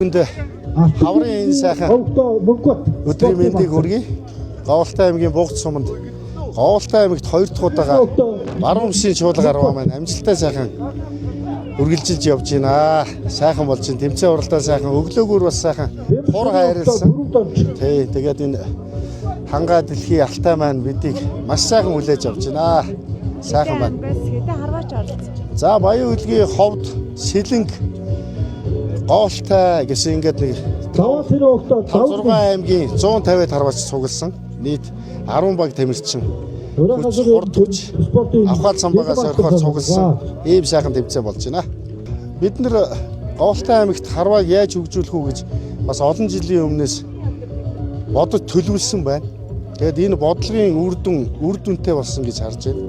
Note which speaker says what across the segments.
Speaker 1: Энд хаврын энэ сайхан өдрийн мэндийг хүргэе. Говьлтай аймгийн Бугд суманд Говьлтай аймагт хоёр дахь удаага баруун бүсийн чуулга арваа маань амжилттай сайхан үргэлжилж явж байна. Сайхан болж байна. Тэмцээн уралдаан сайхан, өглөөгөр бас сайхан хур хайрлсан. Тий, тэгээд энэ хангаа дэлхий алтай маань бидийг маш сайхан хүлээж авч байна. Сайхан байна.
Speaker 2: Хэдэн харваач оролцож байна.
Speaker 1: За Баян үлгийн ховд, Сэлэнг, Гоолтай гэсэн ингээд нэг 6 аймгийн 150 харваач цугласан. Нийт 10 баг тамирчин хурд хүч авхаал самбагаас орхиор цугласан ийм сайхан тэмцээн болж байна. Бид нэр Говьлтай аймагт харвааг яаж хөгжүүлэх үү гэж бас олон жилийн өмнөөс бодож төлөвлөсөн байна. Тэгээд энэ бодлогын үр дүн үр дүнтэй болсон гэж харж байна.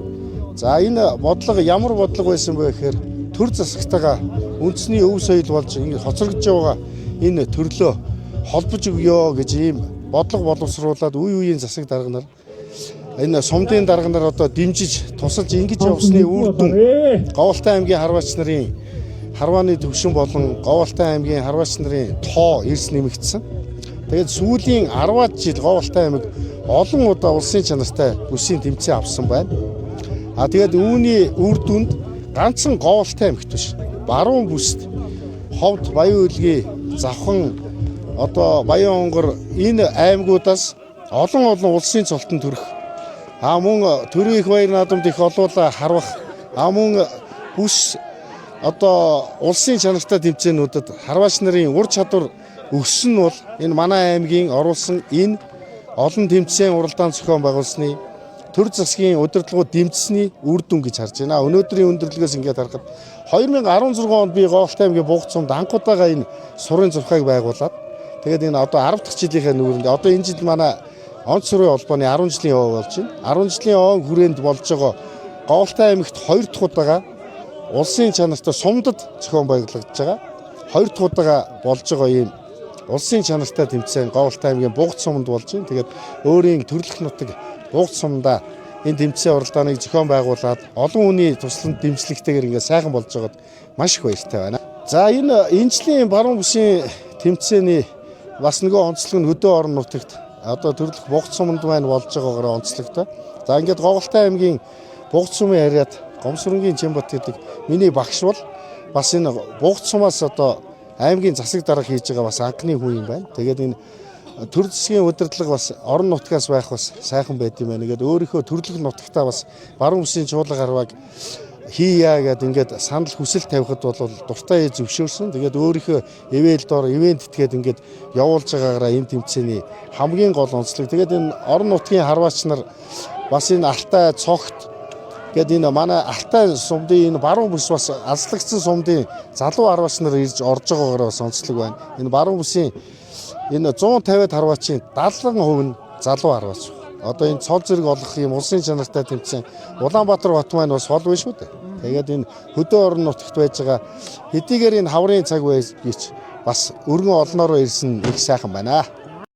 Speaker 1: За энэ бодлого ямар бодлого байсан бэ гэхээр төр засагтайгаа үндэсний өв соёл болж ингэ хоцрогдож байгаа энэ төрлөө холбож өгөө гэж ийм бодлого боловсруулад үе үеийн засаг дарга нар энэ сумдын дарга нар одоо дэмжиж тусалж ингэж явсны үр дүн Говьлтай аймгийн харваач нарын харвааны төвшин болон Говьлтай аймгийн харваач нарын тоо эрс нэмэгдсэн. Тэгээд сүүлийн 10-аад жил Говьлтай аймаг олон удаа улсын чанартай бүсийн тэмцээн авсан байна. А тэгээд үүний үр дүнд ганцхан Говьлтай аймагт биш. Баруун бүст Ховд, Баян үлгийн, Завхан, одоо Баян онгор энэ аймагуудаас олон олон улсын цолтон төрөх. А мөн төрийн их баяр наадамд их олуула харвах. А мөн бүс одоо улсын чанартай тэмцээнүүдэд харваач нарын ур чадвар өссөн нь бол энэ манай аймгийн оруулсан энэ олон тэмцээн уралдаан зохион байгуулсны төр засгийн удирдлагууд дэмжсэний үр дүн гэж харж байна. Өнөөдрийн өндөрлөгөөс ингээд харахад 2016 онд би Говьлтай аймгийн Бугд сумд анх удаага энэ сурын зурхайг байгуулад тэгээд энэ одоо 10 дахь жилийнхээ нүүрэнд одоо энэ жил манай онц сурын холбооны 10 жилийн овоо болж байна. 10 жилийн овоо хүрээнд болж байгаа Говьлтай аймагт хоёр дахь удаага улсын чанартай сумдад зохион байгуулагдаж байгаа. Хоёр дахь удаага болж байгаа ийм улсын чанартай тэмцээн Говьлтай аймгийн Бугд суманд болж байна. Тэгээд өөрийн төрлөх нутаг Бугд сумдаа энэ тэмцээн уралдааныг зохион байгуулад олон хүний тусланд дэмжлэгтэйгээр ингээд сайхан болж байгаад маш их баяртай байна. За энэ энэ жилийн баруун бүсийн тэмцээний бас нөгөө онцлог нь хөдөө орон нутагт одоо төрлөх Бугд суманд маань болж байгаагаар онцлогтой. За ингээд Говьлтай аймгийн Бугд сумын харьяат Гомсрөнгийн Чимбат гэдэг миний багш бол бас энэ Бугд сумаас одоо аймгийн засаг дарга хийж байгаа бас анхны хүн юм байна. Тэгээд энэ төр засгийн удирдлага бас орон нутгаас байх бас сайхан байд юм байна. Тэгээд өөрийнхөө төрлөх нутагтаа бас баруун бүсийн чуулга гарваг хийя гэд ингээд санал хүсэл тавихад бол дуртай зөвшөөрсөн. Тэгээд өөрийнхөө ивэл дор ивент этгээд ингээд явуулж байгаагаараа энэ тэмцээний хамгийн гол онцлог. Тэгээд энэ орон нутгийн харваач нар бас энэ Алтай, Цогт гээд энэ манай Алтай сумдын энэ баруун бүс бас алслагдсан сумдын залуу харваач нар ирж орж байгаагаараа бас онцлог байна. Энэ баруун бүсийн энэ 150 харваачийн 70% нь залуу харваач. Одоо энэ цол зэрэг олох юм улсын чанартай тэмцээн Улаанбаатар хот маань бас хол биш үү дээ. Тэгээд энэ хөдөө орон нутагт байж байгаа хэдийгээр энэ хаврын цаг байж бас өргөн олноороо ирсэн их сайхан байна.